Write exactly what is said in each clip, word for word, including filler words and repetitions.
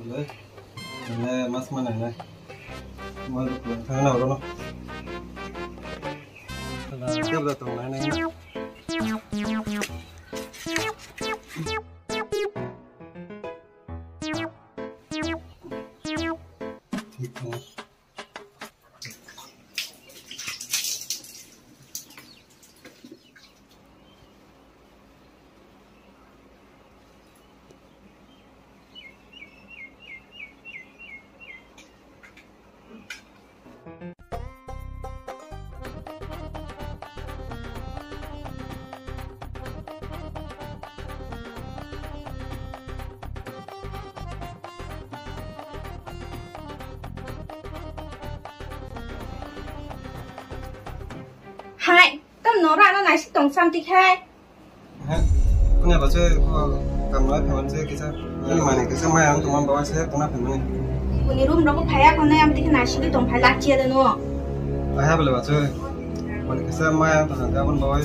Oi, ane mas mana ne. Mo thang na oro no. Kebra tong na ne. Hai, tam nora ano naisik tong sam tikhai. He, kunya bache ko kam noi phaman se kisa. Ni mani kisa mai ang tuman bawa se kuna phaman. Kuni room rok phaya ko nai am tikhe naisik tong phai lak chia de no. Ai ha bole bache. Mani kisa mai ang tuman gabon bawa.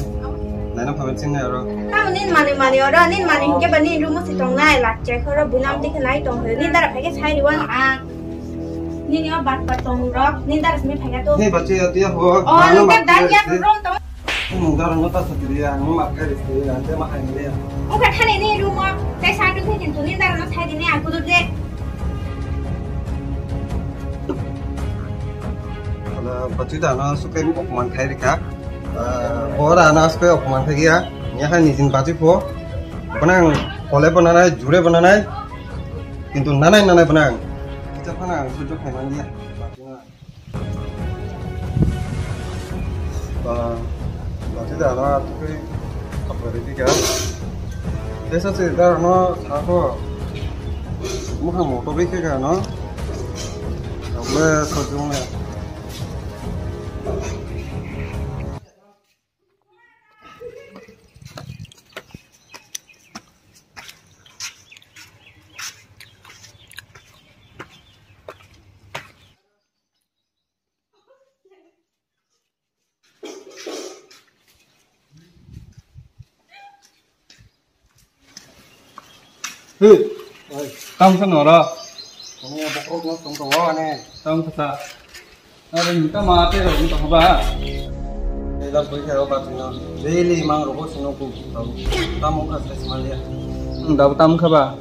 Nai na phaman sing nai ro. Tam nin mani mani oro nin mani hingke ba nin room si tong nai lak chia khoro bunam tikhe nai tong phai. Nin dara phai ke sai riwan ang. Nini o bat bat tong rok, nin dara simi phai ka to. Ni bache ya dia ho. Oh, nang ka dan ya rom tong. Nung dara no ta sakri ya, nung ma ka ri ya, ante ma hai ya. O ka thani ni room o, sai sa tu khin tu nin dara no sai ni aku de. Ala bache da na su kai mo man khai ri ka. Bora na su kai man khai ya. Ya ha ni jin bache po. Banang kole bananai, jure bananai. Kintu nanai nanai banang. Kita pana sujok khai man dia. Ba, ba, ti da na, tu kai, apa re ti ka? Esa se da no, sa ko. Muha moto be ke ka no? Able sojong ya. Hey, tam sa nora. Kami bokrok no tong tong ane. Tam sa. Are ni ta ma te ro ni ta ba. Dai da bui khe ro ba tino. Daily mang ro bo sino ku. Tam ka sa smalia. Da tam kha ba.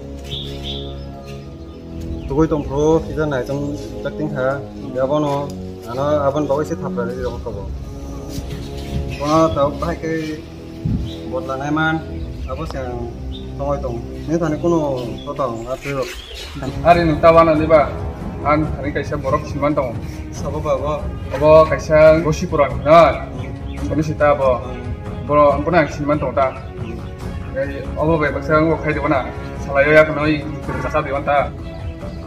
Tugui tong phuru kisa nai tong tak ting kha. Yabono ano abon bagwi se thapra ri rok kabo. Kono ta bahai khe botla nai man abo se ang tongoi tong. Ni thani kuno to tong a twi rok. Ari nung ta wana ni ba ang thani kaisa borok siman tong. Sabo ba bo. Abo kaisa gosi pura na. Soni sita bo. Boro ang kono ang siman tong ta. Ei, obo bai baksa ang khai de wana. Salai ya kono i kasa de wanta.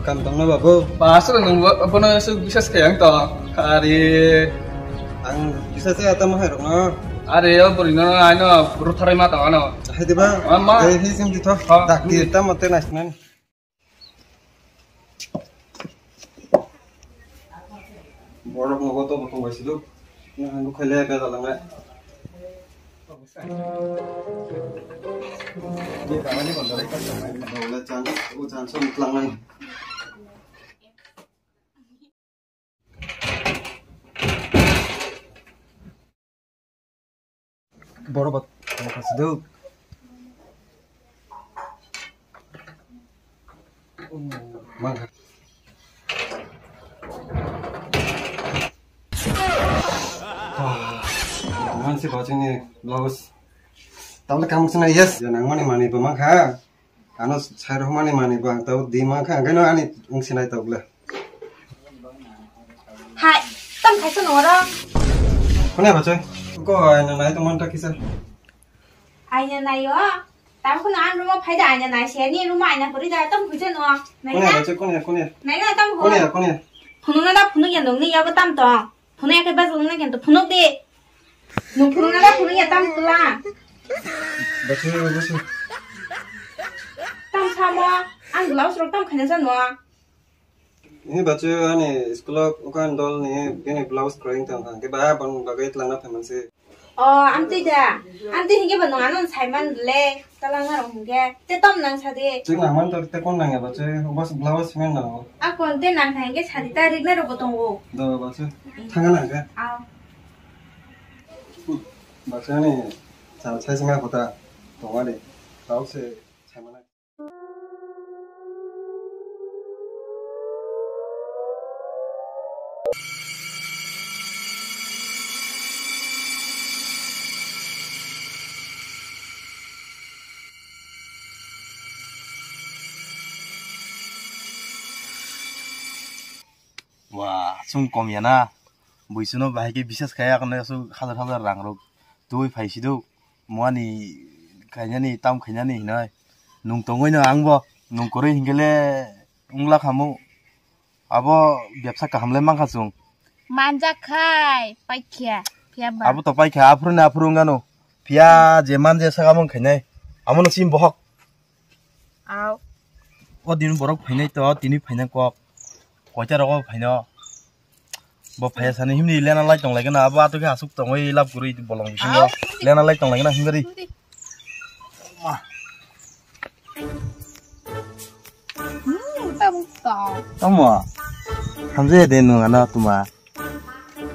Kam tong na babu. Pasal nung bono su bisas kaya ang to. Ari. Ang bisas ya tam hai rok no. Ari o buri no ai no rutharai ma tong ano. Hai de ba. Ama. Ei hi sim di to. Ha. Dak di tam te nas nan. Borok nogo to botong bai siduk. Yang handu khaile bela langai. Ni kamani kondore ka samai. Dole chance, u chance lang lang. Borok bo tongkha siduk. Mankha. Mansi bachini blouse. Tamle kam sina yes. Nangmani mani bo mankha. Ano sai rwmani mani bo ang tabuk di mankha, ang khe no ani wng sinai tabuk le. Hai, tam khai sano oro. Kone bachoi? Ko aina nai tongmani ta kisa. Aina nai o. Tam kono an room o phai da aina nai se ni room o aina pori da tam khai sano. Nai na. Kone bachoi, kone, kone. Nai na tam ko. Kone, kone. Phunuk na da phunuk ya nong ni ya bo tam tong. Phunuk ya khe bachoi nong na kento phunuk de. Nung phunuk na da phunuk ya tam tula. Bachoi, bachoi. Tam samo, ang blouse rok tam khaina sano. Ini bachoi ani school o okan dol ni bini blouse kroying tang kha. Khe ba bon bagai tlangna phaimang se. O, amtwi da. Amtwi hinge ba nung ano saiman le. Talangna rok hinge. Te tom nang sadi. Chik nang man to te kon nang ya ba che. Bas blouse men nang. A kon te nang thang hinge sadi ta rik na rok bo tongo. Do ba che. Thanga nang ke. Aw. Ba che ni chal sai sima kota. Tongani. Tau se. Wa, chwng kom ya na. Buisano bahai khe bisas khai, akhne aswk hajar hajar rang rok twi phai sido. Muani khainani, tam khainani hinoi. Nung tongoi no ang bo, nung kwrwi hinkhe le wngla khamu. Abo bebsa kaham le mankha chwng. Manjak khai, paikha, phiya ba. Abo to paikha, aphuru ni aphuru wngano. Phiya je man je saka mung khainai. Amo no sim bohok. Aw. O din borok phainai to, tini phainai kok. Koita rogo phaino. Bo phaiya sani himni lena lai tong lai gana, abo ato khe asuk tongoi lab guri bolong bisingo. Aw. Lena lai tong lai gana himgari. Himdi. Ma. Hmm, tam to. Tamo. Hamje de nung ano tuma.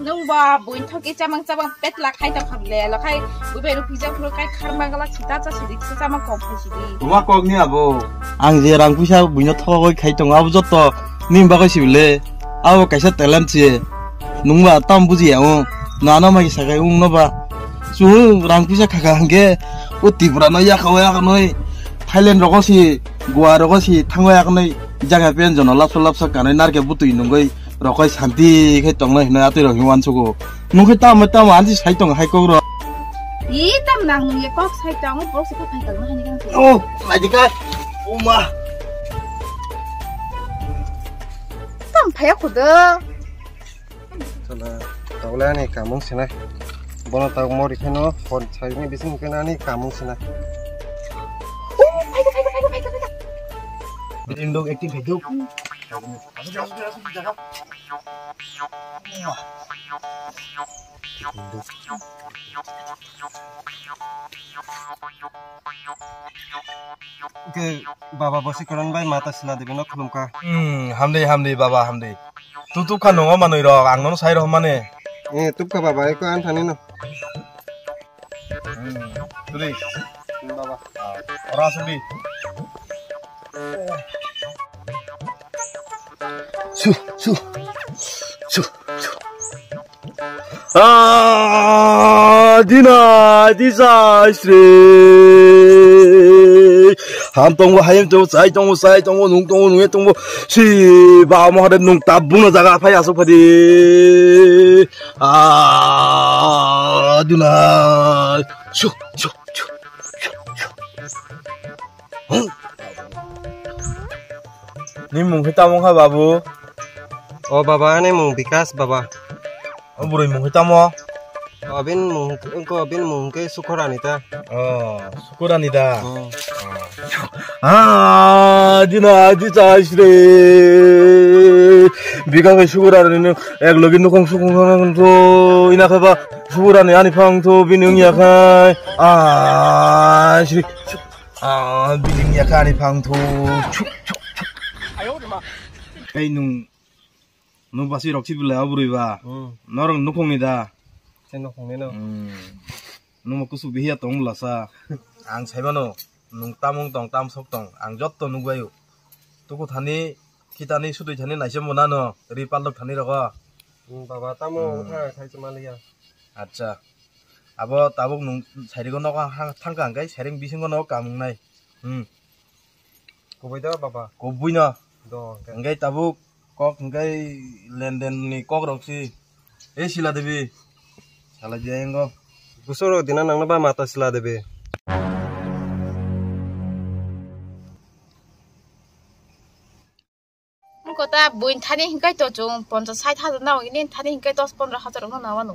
Nung ba buin thoki chamang chamang pet la khai ta pham le lo khai bubai ru pijak phuru kai kharma gala sita cha sidi cha chamang kok khai sidi. Tuma kok ni abo. Ang je rang puisa buino thogoi khai tongo abo jotto nim bagoi sibile. Abo kaisa talent se. Nung ba tam buji ya o. Nana mai sakai ung no ba. Chu rang puisa khaka hangke o Tripura no yakha o yakha noi. Thailand rogo si Goa rogo si thango yakha noi. Jaga pen jono lapsa lapsa kanai narke butui nungoi. Rokoi santi khe tongnai hinui atwi rok hinui uansugo. Nung khe tamo tamo ansi sai tong hai kok rok. Ih, tam nang nung ye kok sai tong, borok se kok hai tong hai ni kan. Oh, naidi ka. Uma. Tam phaya khudo. Chala, tawle ani kamung sinai. Bono tawk mori kheno, phone sai ni bising kheno ani kamung sinai. Oh, phai, phai, phai. Bidin dok acting khai dok. Ke baba bosi koron bai mata sila debi no khulumka. Hmm, hamdi, hamdi, baba, hamdi. Tu, tu kha nungo manui rok, ang nono sai rok mane. Eh, tupka baba, eko an thani no. Hmm, tuli. Baba. Ora sudi. Su, su. Su, su. Ah, dina, disa, sre. Ham tongo, hayam tongo, sai tongo, sai tongo, nung tongo, nung tongo. Si, ba, mo hade nung tabung na jaga phai asuk phadi. Ah, dina. Su, su, su. Ni mung khe tamo kha, babu? O baba, ani mung Bikas, baba. O bwrwi mung khe tamo? O bini mung, wngkha bini mung khe Sukhorani ta. O, Sukhorani da? Hmm. Ah, dina, di chai sre. Bikas bai Sukhorani no ek logi nukhung sukhung thangna hwn tho, ina khe ba Sukhorani ani phang tho, bini wngya khai. Ah, sri. Ah, bini wngya khai ani phang tho. Chuk, chuk, chuk. Tei nung, nung basi rok si bwlai o bwrwi ba? Hmm. Norok nukhung ni da? Se nukhung ni no. Hmm. Nungbo kusu bihiya tong bwlasa. Ang saimano, nung tamung tong, tam sok tong, ang jotto nukbaio. Tuku thani, khitani, sutui thani naisem bo nano, ri pallok thani rogo. Hmm, baba, tamo wngkha khai se manliya. Acha. Abo tabuk nung sairigo nogo ha-, thangkha hwnkhe sairing bisingo nogo kamungnai. Hmm. Kubui do, baba? Kubui no. Do, hwnkhe. Hwnkhe tabuk kok hwnkhe lenden ni kok rok si. E Sila Devi. Salai di ayang go. Busuk rok dina nangno ba mata Sila Devi. Wngkha ta buini thani hinkhai to chwng ponchas sait hajar nao, ini thani hinkhai dos pondro hajar rokno nao ano.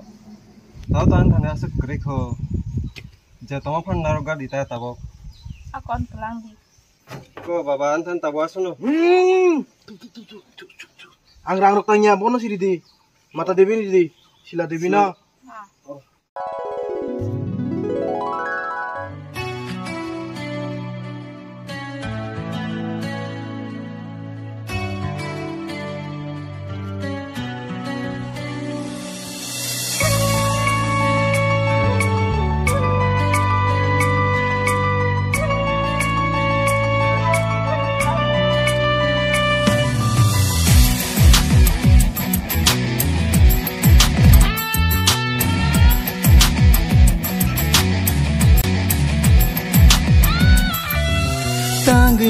Tao to ani thani aswk kwrwi kho. Je tongma phano narwk gadi ta tabuk. A kon kwlang di. Ko baba, ani thani tabuk aswkno. Hmm. Ang rang rok tangya, bono siri di. Mata Devi ni di. Sila Devi no. Ah. Oh.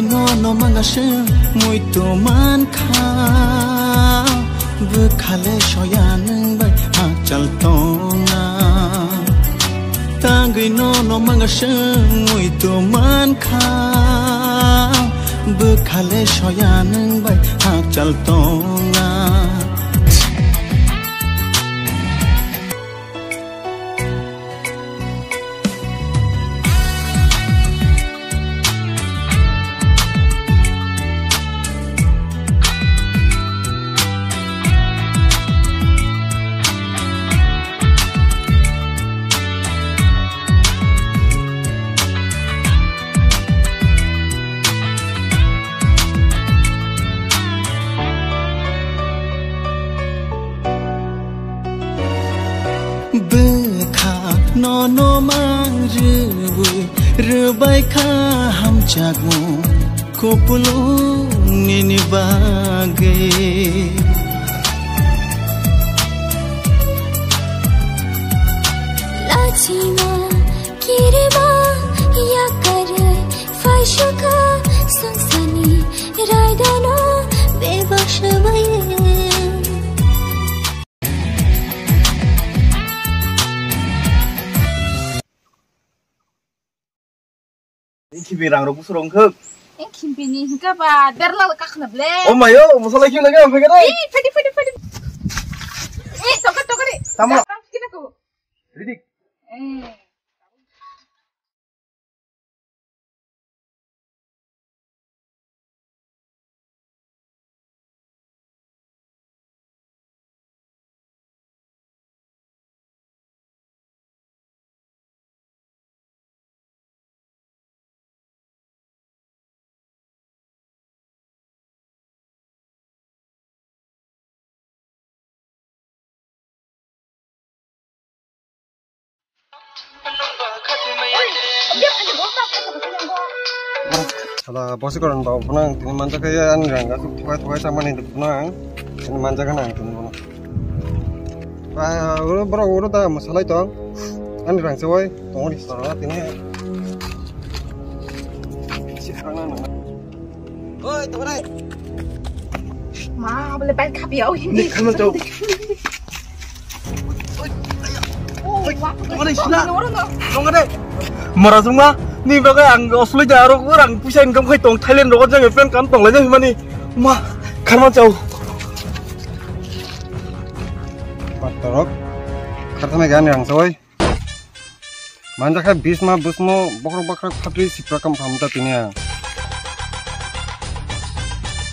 Nono manga se muitu mankha, bwkhale soya nwng bai hakchal tonga. Tangwi nono manga se muitu mankha, bwkhale soya nwng bai hakchal tonga. Bwkha nono mang rwui rwbai kha hamjakmung kupulung nini bagwi. Lachima kirima yakarwi phaisukha sangsani raidano bebak swbai. Ikhibin rang rok busur ongkhuk. Ikhibin ni hingka ba derla kakhna ble. Oh mayo, masala kyu lagi apa kata? Eh, fadi, fadi, fadi. Eh, toka, toka de. Tamo. Tamo kita ko. Ready? Eh. Sala bosi koron ba phunang tini manjak ya ani rang asuk thukai thukai samani phunang tini manjak na tini phunang. Ba uro bro uro ta masalai tong ani rang sewai tong di sala tini. Oi, tore. Ma, bole bai khapi au hindi. Ni khaman tau. Oi, wa. Tore sina. Tore no. Tore. Mara juma, ni bagai ang osloi ja aro orang puisa income khai tong Thailand rogo jang pen kam tong lai jang mani. Ma, kharma chau. Patorok. Khartame gani rang soi. Manjakha bisma busmo bokrok bakrok phatri sipra kam phamta tini ang.